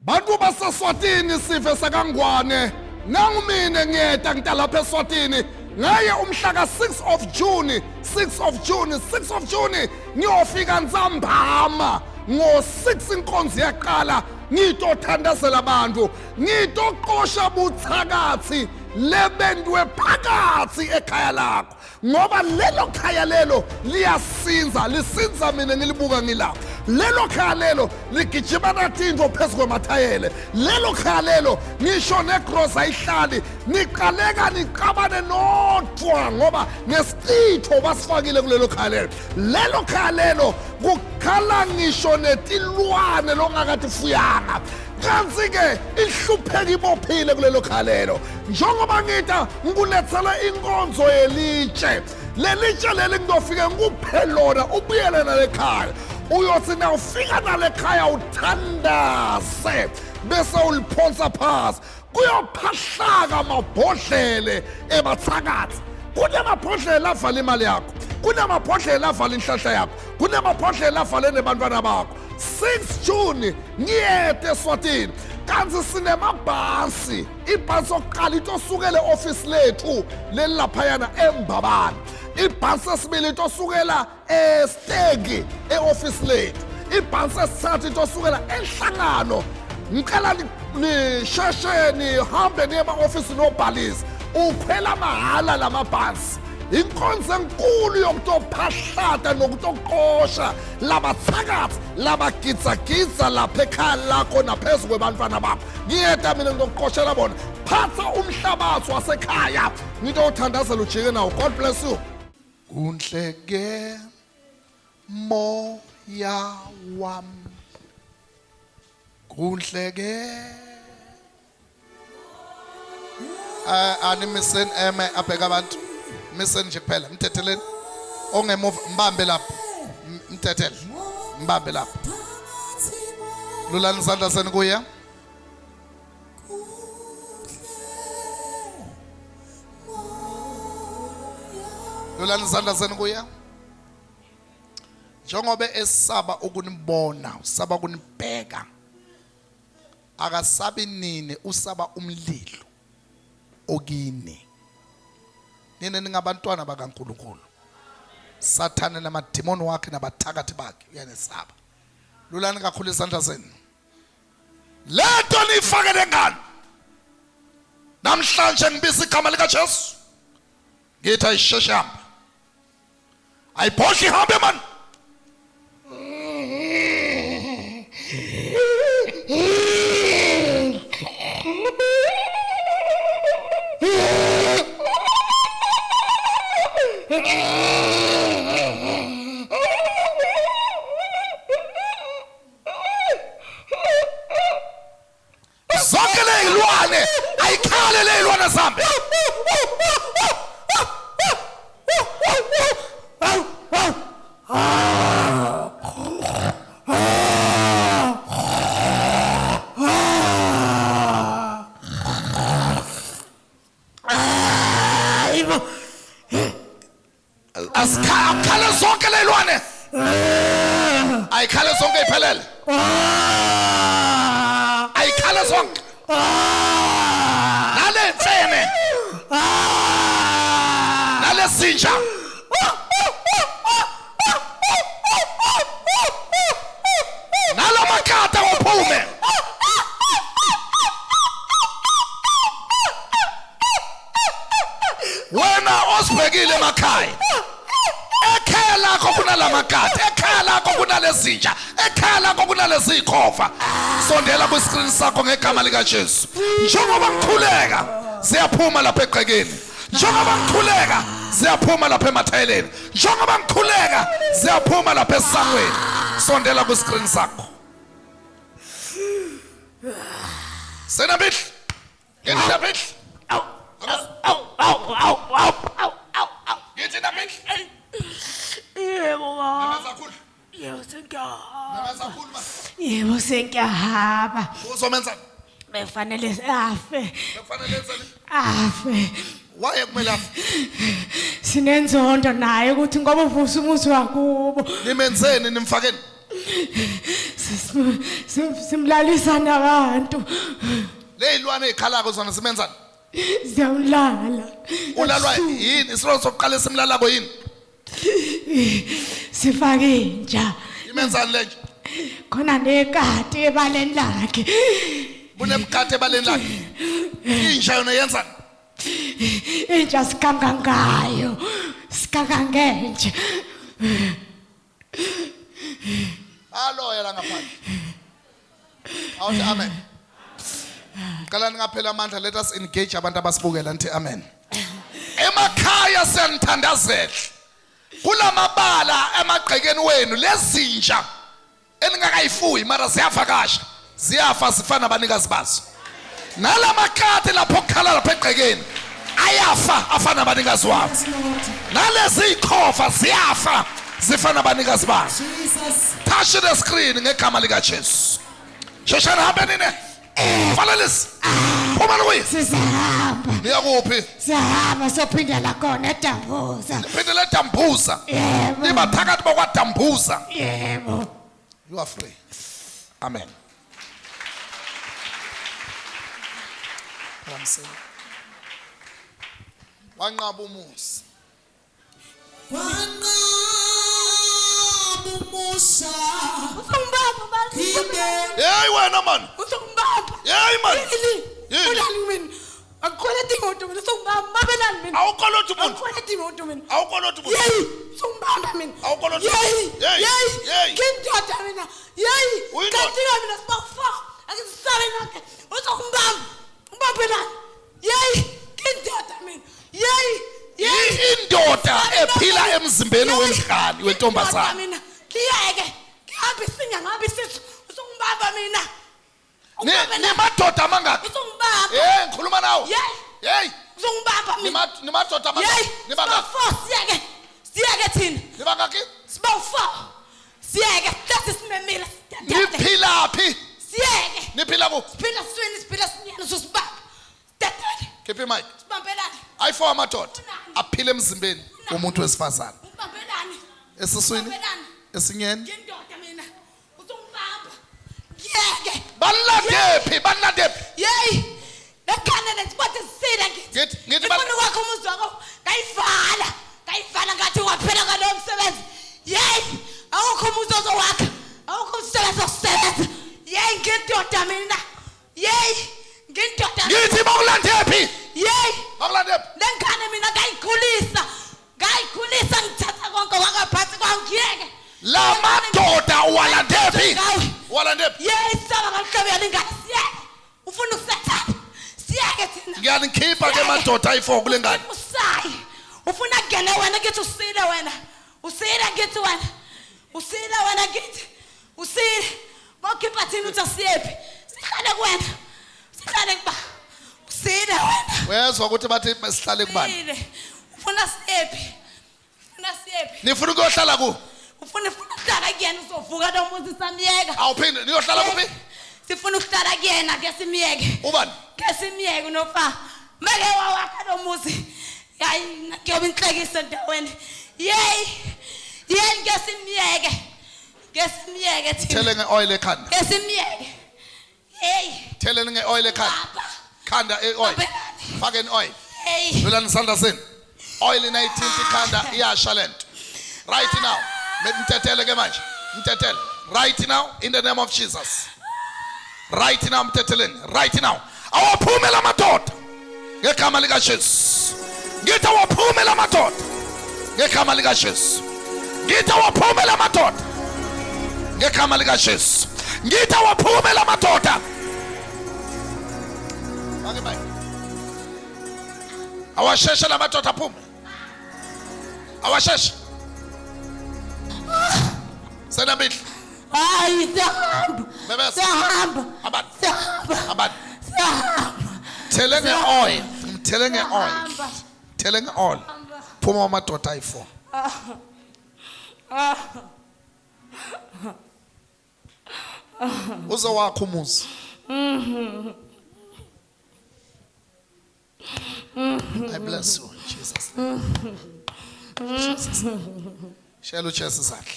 S1: Bantu baseSwatini, sive sakaNgwane. Nangu mina ngiyeta ngitalapha eSwatini ngaye umhla ka-6 of June, 6 of June, 6 of June ngiyofika ntsambama ngo-6 inkonzo yaqala, ngitothandazela abantu, ngitoqosha buthakathi lebentwe phakathi ekhaya lakho, ngoba lelo khaya lelo liyasinza, lisinza mina ngilibuka ngilapha. Lelo khaya lelo ligijima natinto phezu kwemathayele, lelo khaya lelo ngisho negrosa ayihlali, niqaleka niqabane nodwa ngoba ngesitho basifakile kulelo khaya lelo. Lelo khaya lelo kukhala ngisho netilwane longakathi fuyanga, kanti-ke ihlupheka ibophile kulelo khaya lelo. Njengoba ngita ngikulethela inkonzo yelitshe, lelitshe leli ngizofike ngikuphe lona ubuyele nalekhaya. Uyothi nawufika nalekhaya uthandaze bese uliphonsa phasi, kuyophahlaka amabhodlele ebathakathi. Kunamabhodlela avala imali yakho, kunamabhodlela avala inhlahla yakho, kunamabhodlela avale nebantwana bakho. 6 June ngiyete eSwatini, kanti sinemabhasi. Ibhasi yokuqala into osukela e-ofisi lethu lelilaphayana eMbabane, ibhasi esibili into osukela eStegi e-ofisi lethu, ibhasi esithathu into osukela enhlangano. Ngicela nisheshe nihambe niye ema-ofisi nobhalisa, ukhwela mahhala lamabhasi. Inkonzo enkulu yokutophahlata nokutoqosha labathakathi labagitsagitsa lapha ekhaya lakho naphezu kwebantwana bakho. Ngiyeda mina ngitokuqoshela bona. Phatha umhlabathi wasekhaya ngitothandazela ujike nawo. God bless you. Kunhleke moya wami, kunhleke. Animiseni eme abheka abantu, miseni nje kuphela, mthetheleni ongemuva, mbambe lapho, mthethele, mbambe lapho, lulani isandla senu kuye. Lulani isandla senu kuye. Njengoba esaba ukunibona, usaba ukunibheka, akasabi nini, usaba umlilo okini. Nina ningabantwana bakaNkulunkulu. Sathane namadimoni wakhe nabathakathi bakhe uyanesaba. Lulani kakhulu isandla senu. Lento niyifake lengane. Namhlanje ngibiza igama likaJesu. Ngithi ayisheshe hambe. Ayibhodli ihambe man. Zonke leyilwane ayikhale, leyilwane zambe. Asikhale zonke leyilwane, ayikhale zonke iphelele, ayikhale zonke nale mfene nale sinja. Nalamakata waphume. Wena osibhekile emakhaya, ekhaya lakho kunalamakati, ekhaya lakho kunalezinja, ekhaya lakho kunalezikhova. Sondela kwi-screen sakho ngegama likaJesu. Njengoba ngikhuleka ziyaphuma lapha egcekeni, njengoba ngikhuleka ziyaphuma lapha emathayeleni, njengoba ngikhuleka ziyaphuma lapha esangweni. Sondela kwi-screen sakho. Senabihli ngenabihli ngithi nabihli.
S9: Yebo baba.
S1: Nameza kakhulu.
S9: Yebo sengiyahamba.
S1: Nameza kakhulu ma.
S9: Yebo sengiyahamba.
S1: Uzomenza
S9: Befanele afe.
S1: bekufanele enzeni?
S9: Afe.
S1: Waye kumele afe?
S9: Sinenzondo naye ukuthi ngoba uvusa umuzi wakubo.
S1: Nimenzeni, nimfakeni?
S9: Simlalisa nabantu.
S1: Leyilwane ey'khalako zona zimenzani?
S9: Ziyawulala.
S1: Ulalwa yini? Isilwane sokuqala esimlalako yini?
S9: Sifake inja.
S1: Imenzani lenja?
S9: Khona nekati ebaleni lakhe.
S1: Kunemkati ebaleni lakhe. Inja yona yenzani?
S9: Inja sikanga ngayo. Sikanga ngenja.
S1: Aloya la ngaphandle. Awuthi amen. Qala ningaphela amandla, let us engage abantu abasibukela nithi amen. Emakhaya siyanithandazela. Kulamabala emagcekeni wenu lezinja eningakayifuyi mara ziyavakasha. Ziyafa zifana nabanikazi bazo. Nalamakati lapho kukhala lapha egcekeni ayafa afana nabanikazi wabo. Nalezi ikhova ziyafa zifana nabanikazi bazo. Touch the screen ngegama lika Jesu. Sheshani hambe nine. Valelisi. Phuma kuye.
S9: Sizahamba.
S1: Niya kuphi?
S9: Siyahamba sophindela khona eDambuza.
S1: Phindele eDambuza.
S9: Yebo.
S1: Nibaphakathi bakwaDambuza.
S9: Yebo.
S1: You are free. Amen. Phakamiseni. Wanqaba umusa.
S10: Wanqaba umusa.
S4: Usungibamba baba.
S1: Hey wena man.
S4: Usungibamba.
S1: Hey man.
S4: Yini? Ulani mina? Akukweleti imoto mina usungibamba. Babelani mina?
S1: Awukoloti umuntu.
S4: Akukweleti imoto mina.
S1: Awukoloti umuntu.
S4: Yeyi, usungibamba mina.
S1: Awukoloti.
S4: Yeyi.
S1: Yeyi.
S4: Yeyi. Ngindoda mina. Yeyi.
S1: Uyindoda.
S4: Kanti mina sibakufa. Akisisabe nakhe. Usungibamba. Ubambelani. Yeyi, ngindoda mina. Yeyi. Yeyi.
S1: Indoda ephila emzimbeni wemdlali wentombazana.
S4: Mina ngiyeke. Ngihambe isinya ngabe isisu. Usungibamba mina.
S1: Nimadoda amangaki?
S4: Usungibamba.
S1: Hey, ngikhuluma nawe.
S4: Yeyi.
S1: Hey.
S4: Usungibamba mina.
S1: Nimadoda amangaki?
S4: Yeyi.
S1: Nibangaki?
S4: Siyeke. Siyeke thina.
S1: Nibangaki?
S4: Sibawu-4. Siyeke. Hlezi simemile.
S1: Niphila phi?
S4: Siyeke.
S1: Niphila ku?
S4: Siphila siswini, siphila sinyeni usibamba. Dadele.
S1: Khipha imic.
S4: Sibambelani.
S1: Ayi-4 amadoda aphila emzimbeni womuntu wesifazane.
S4: Ubambelani.
S1: Esiswini, esinyeni.
S4: Ngindoda mina. Usungibamba. Ngiyeke.
S1: Banilandephi? Banilandephi?
S4: Yeyi. Lekhane lesikwati sisile ngithi.
S1: Ngithi
S4: Ngifuna ukwakha umuzi wakho. Ngayivala. Ngayivala ngathi waphela ngalowo msebenzi. Yeyi. Awukho umuzi ozowakha. Awukho umsebenzi osebenza. Yeyi ngindoda mina. Yeyi. Ngindoda.
S1: Ngithi bakulandephi?
S4: Yeyi.
S1: Bakulandephi?
S4: Lengane mina ngayikhulisa. Ngayikhulisa ngithatha konke kwangaphansi kwami ngiyeke.
S1: La madoda uwalandephi? Uwalandephi?
S4: Yeyi saba ngamhlobo yalengane siyeke. Ufuna ukusethana. Siyeke thina.
S1: Ngiyanikhipha ke madoda ayi-4 kule ngane.
S4: Usayi. Ufuna kungena wena ngithi usile wena. Usile ngithi wena. Usile wena ngithi. Usile. Mawukhipha thina uthi asiyephi. Sihlale kuwena. Sihlale kuba. Usile wena.
S1: Uyezwa ukuthi bathi sihlale kubani?
S4: Usile. Ufuna siyephi? Ufuna siyephi?
S1: Nifuna ukuyohlala ku?
S4: Ufuna ukuhlala kuyena uzovuka lo muzi samyeka.
S1: Awuphinde niyohlala kuphi?
S4: Sifuna ukuhlala kuyena ke simyeke.
S1: Ubani?
S4: Ke simyeke unofa. Meke wawakha lo muzi. Hayi ngiyobe inhlekisa endaweni. Yeyi. Yeyi ke simyeke. Ke simyeke thina.
S1: Thele ngeoil ekhanda.
S4: Ke simyeke. Yeyi.
S1: Thele ngeoil ekhanda. Khanda eoil. Fake oil.
S4: Hey.
S1: Lulani isandla senu. Oil inayithinta ikhanda iyasha lento. Right now. Mtetele ke manje. Mtetele. Right now in the name of Jesus. Right now mteteleni. Right now. Awaphume la madoda. Ngegama lika Jesu. Ngithi awaphume la madoda. Ngegama lika Jesu. Ngithi awaphume la madoda. Ngegama lika Jesu. Ngithi awaphume la madoda. Ake bye. Awasheshe la madoda aphume. Awasheshe. Senamihla.
S4: Hayi siyahamba.
S1: Bebesa.
S4: Siyahamba.
S1: Abani.
S4: Siyahamba.
S1: Abani.
S4: Siyahamba.
S1: Thele ngeoil. Thele ngeoil. Thele ngeoil. Phuma amadoda ayi-4. Uzowakha umuzi. I bless you in Jesus name. Jesus name. Shela uJesu izandla.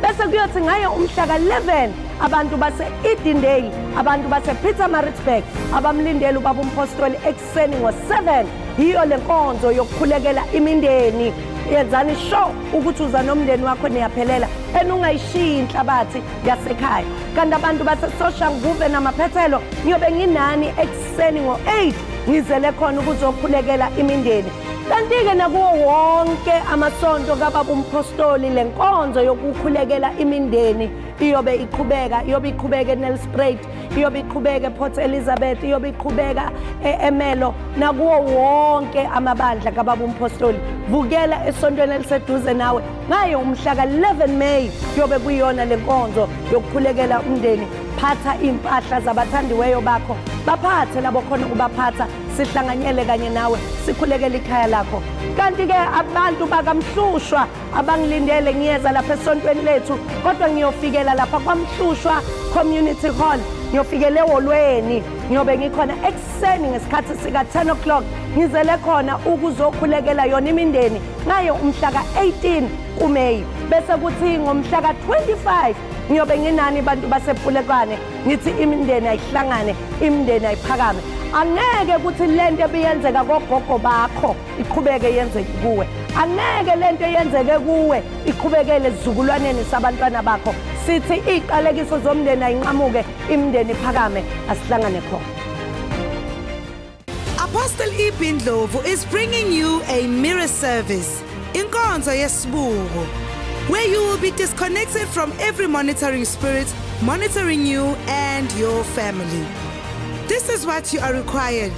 S4: Bese kuyothi ngayo umhla ka-11 abantu base-Edendale, abantu base-Pietermaritzburg abamlindele ubaba umpostoli ekuseni ngo-7. Yiyo le nkonzo yokukhulekela imindeni. Yenzani sure ukuthi uza nomndeni wakho niyaphelela, and ungayishiyi inhlabathi yasekhaya. Kanti abantu baseSoshanguve namaphethelo ngiyobe nginani ekuseni ngo-8, ngizele khona ukuzokhulekela imindeni. Kanti-ke nakuwo wonke amasonto kababa umpostoli le nkonzo yokukhulekela imindeni iyobe iqhubeka, iyobe iqhubeka eNelspruit, iyobe iqhubeka ePort Elizabeth, iyobe iqhubeka e-Emelo nakuwo wonke amabandla kababa umpostoli. Vukela esontweni eliseduze nawe ngayo umhla ka-11 May, kuyobe kuyiyona le nkonzo yokukhulekela umndeni. Phatha iy'mpahla zabathandiweyo bakho, baphathe labo khona ukubaphatha, sihlanganyele kanye nawe sikhulekele ikhaya lakho. Kanti-ke abantu bakaMhlushwa abangilindele, ngiyeza lapha esontweni lethu, kodwa ngiyofikela lapha kwaMhlushwa Community Hall, ngiyofikela eholweni, ngiyobe ngikhona ekuseni ngesikhathi sika-10 o'clock. Ngizele khona ukuzokhulekela yona imindeni ngayo umhla ka-18 kuMeyi. Bese kuthi ngomhla ka-25 ngiyobe nginani bantu basePulekwane, ngithi imindeni ayihlangane, imindeni ayiphakame. Angeke ukuthi lento ebiyenzeka kogogo bakho iqhubeke yenzeke kuwe, angeke lento eyenzeke kuwe iqhubekele esizukulwaneni sabantwana bakho. Sithi iy'qalekiso zomndeni ayinqamuke, imindeni iphakame, asihlangane khona.
S3: Apostle E.B. Ndlovu is bringing you a mirror service, Inkonzo Yesibuko, where you will be disconnected from every monitoring spirit monitoring you and your family. This is what you are required.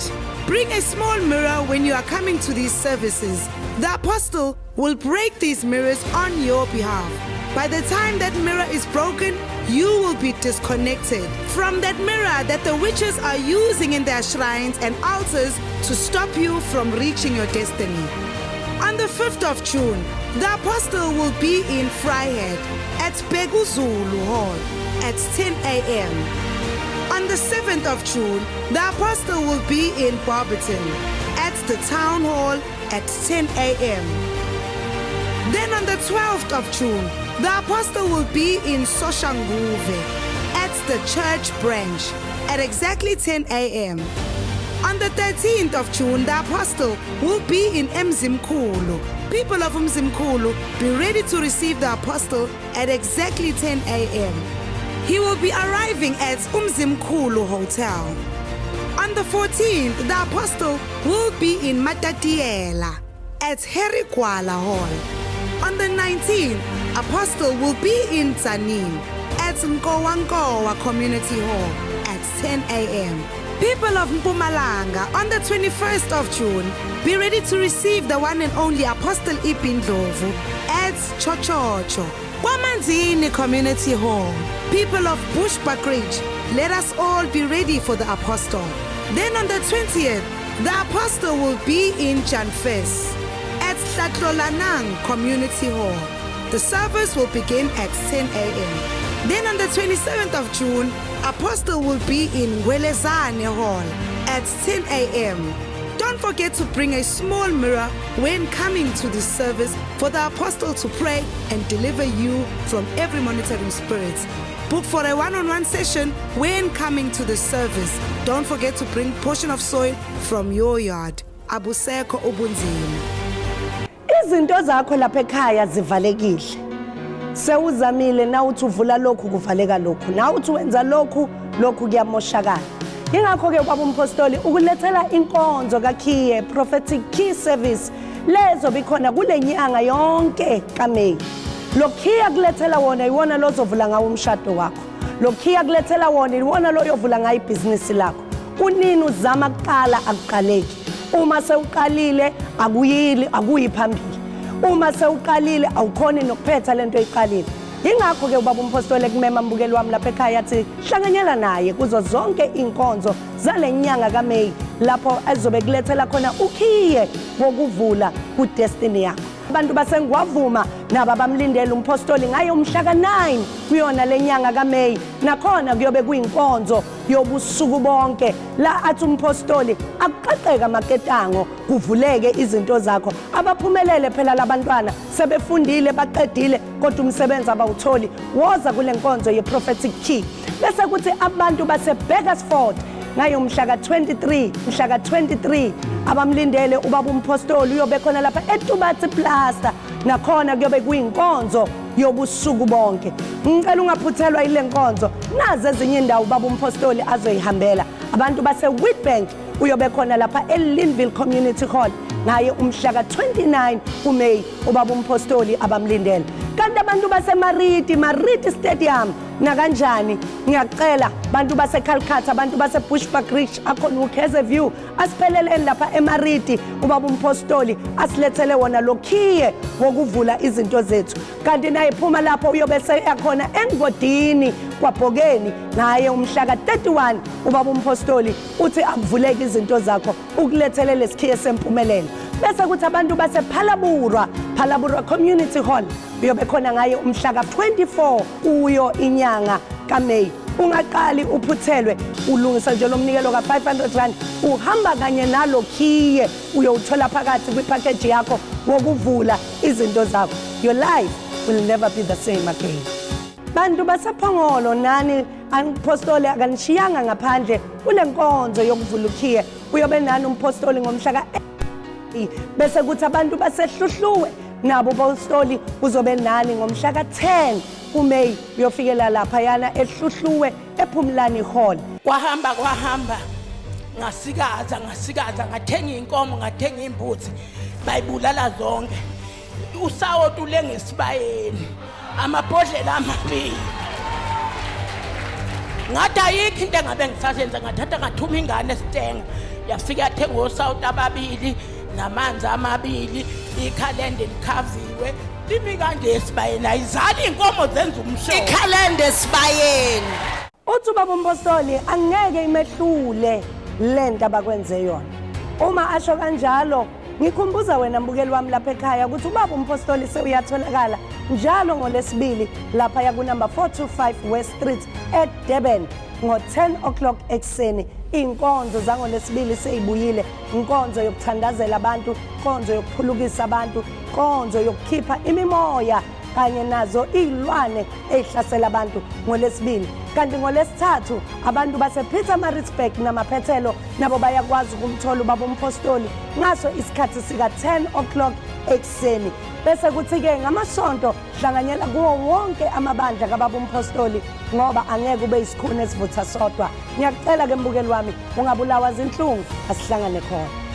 S3: Bring a small mirror when you are coming to these services. The apostle will break these mirrors on your behalf. By the time that mirror is broken, you will be disconnected from that mirror that the witches are using in their shrines and altars to stop you from reaching your destiny. On the 5th of June, the apostle will be in Vryheid at Beguzulu Hall at 10 a.m. On the 7th of June, the apostle will be in Barberton at the Town Hall at 10 a.m. Then on the 12th of June, the apostle will be in Soshanguve at the church branch at exactly 10 a.m. On the 13th of June, the apostle will be in Mzimkhulu. People of Mzimkhulu, be ready to receive the apostle at exactly 10 a.m. He will be arriving at Umzimkhulu Hotel. On the 14th, the apostle will be in Matatiela at Harry Gwala Hall. On the 19th, apostle will be in Tzaneen at Nkowankowa Community Hall at 10 a.m. People of Mpumalanga, on the 21st of June, be ready to receive the one and only Apostle E.B. Ndlovu at Chochocho, KwaManzini Community Hall. People of Bushbuckridge, let us all be ready for the Apostle. Then on the 20th, the Apostle will be in Janfes at Tlatlolanang Community Hall. The service will begin at 10 a.m. Then on the 27th of June, Apostle will be in Welezane Hall at 10 a.m. Don't forget to bring a small mirror when coming to the service for the apostle to pray and deliver you from every monitoring spirit. Book for a one-on-one session when coming to the service. Don't forget to bring portion of soil from your yard. Abusekho ubunzima.
S4: Izinto zakho lapha ekhaya zivalekile, sewuzamile na uthi uvula lokhu, kuvaleka lokhu, na uthi wenza lokhu, lokhu kuyamoshakala. Ingakho-ke ubaba umpostoli ukulethela inkonzo kakhiye, prophetic key service, lezo bikhona kule nyanga yonke kaMeyi. Lo khiya kulethela wona iwona lozovula ngawo umshado wakho, lo khiya kulethela wona iwona loyovula ngayo ibhizinisi lakho. Kunini uzama kuqala, akuqaleki. Uma sewuqalile akuyili, akuyi phambili. Uma sewuqalile awukhoni nokuphetha lento oyiqalile. Yingakho-ke ubaba umpostoli ekumema, mbukeli wami lapha ekhaya, athi hlanganyela naye kuzo zonke iy'nkonzo zale nyanga kaMeyi, lapho ezobe kulethela khona ukhiye wokuvula kudestiny yakho. Abantu baseNgwavuma nabo abamlindele umpostoli ngaye umhla ka-9 kuyona le nyanga kaMeyi. Nakhona kuyobe kuyinkonzo yobusuku bonke la athi umpostoli akuqaqeka amaketango kuvuleke izinto zakho. Abaphumelele phela labantwana sebefundile baqedile kodwa umsebenzi abawutholi. Woza kule nkonzo ye-Prophetic Key. Bese kuthi abantu base-Burgersfort ngayo mhla ka-23 mhla ka-23 abamlindele ubaba umpostoli uyobe khona lapha eTubatsi Plaza, nakhona kuyobe kuyinkonzo yobusuku bonke. Ngicela ungaphuthelwa ile nkonzo. Nazi ezinye indawo ubaba umpostoli azoyihambela. Abantu base-Witbank uyobe khona lapha e-Linville Community Hall ngaye umhla ka-29 kuMeyi, ubaba umpostoli abamlindele. Kanti abantu baseMariti, Mariti Stadium nakanjani ngiyacela bantu baseCalcutta, abantu baseBushbuckridge, akhona uKheze View, asipheleleni lapha eMariti, ubaba umpostoli asilethele wona lokhiye wokuvula izinto zethu. Kanti naye phuma lapho uyobe seyakhona engodini kwaBhokeni ngaye umhla ka-31, ubaba umpostoli uthi akuvuleke izinto zakho ukulethele lesikhiye sempumelelo. Bese kuthi abantu basePhalaborwa, Phalaborwa Community Hall uyobe khona ngaye umhla ka-24 kuyo inyanga kaMeyi. Ungaqali uphuthelwe, ulungisa nje lo mnikelo ka-500 rand uhamba kanye nalo khiye uyowuthola phakathi kwipackage yakho wokuvula izinto zakho. Your life will never be the same again. Bantu basePhongolo nani, umpostoli akanishiyanga ngaphandle kule nkonzo yokuvula ukhiye, uyobe nani umpostoli ngomhla ka Bese kuthi abantu baseHluhluwe nabo umpostoli uzobe nani ngomhla ka-10 kuMeyi, uyofikela laphayana eHluhluwe ePhumlani Hall.
S10: Kwahamba kwahamba, ngasikaza ngasikaza, ngathenga inkomo, ngathenga imbuzi, bayibulala zonke. Usawoti ulenga esibayeni, amabhodlela amabili. Ngathi ayikho into engabe ngisasenza. Ngathatha ngathuma ingane esitenga, yafika yathenga osawoti ababili namanzi amabili. Ikhalende likhaviwe, limi kanje esibayeni, ayizali iy'nkomo zenza umshono.
S2: Ikhalende esibayeni.
S4: Uthi ubaba umpostoli angeke imehlule lento abakwenze yona. Uma asho kanjalo, ngikhumbuza wena mbukeli wami lapha ekhaya ukuthi ubaba umpostoli sewuyatholakala njalo ngolesibili lapha yakunumber 425 West Street eDurban ngo-10 o'clock ekuseni. Iy'nkonzo zangolesibili seyibuyile, inkonzo yokuthandazela abantu, inkonzo yokuphulukisa abantu, inkonzo yokukhipha imimoya kanye nazo iy'lwane ey'hlasela abantu ngolesibili. Kanti ngolesithathu abantu base-Pietermaritzburg namaphethelo nabo bayakwazi ukumthola ubaba umpostoli ngaso isikhathi sika-10 o'clock ekuseni. Bese kuthi-ke ngamasonto hlanganyela kuwo wonke amabandla kababa umpostoli, ngoba angeke ube isikhuni esivutha sodwa. Ngiyakucela ke mbukeli wami, ungabulawa zinhlungu, asihlangane khona.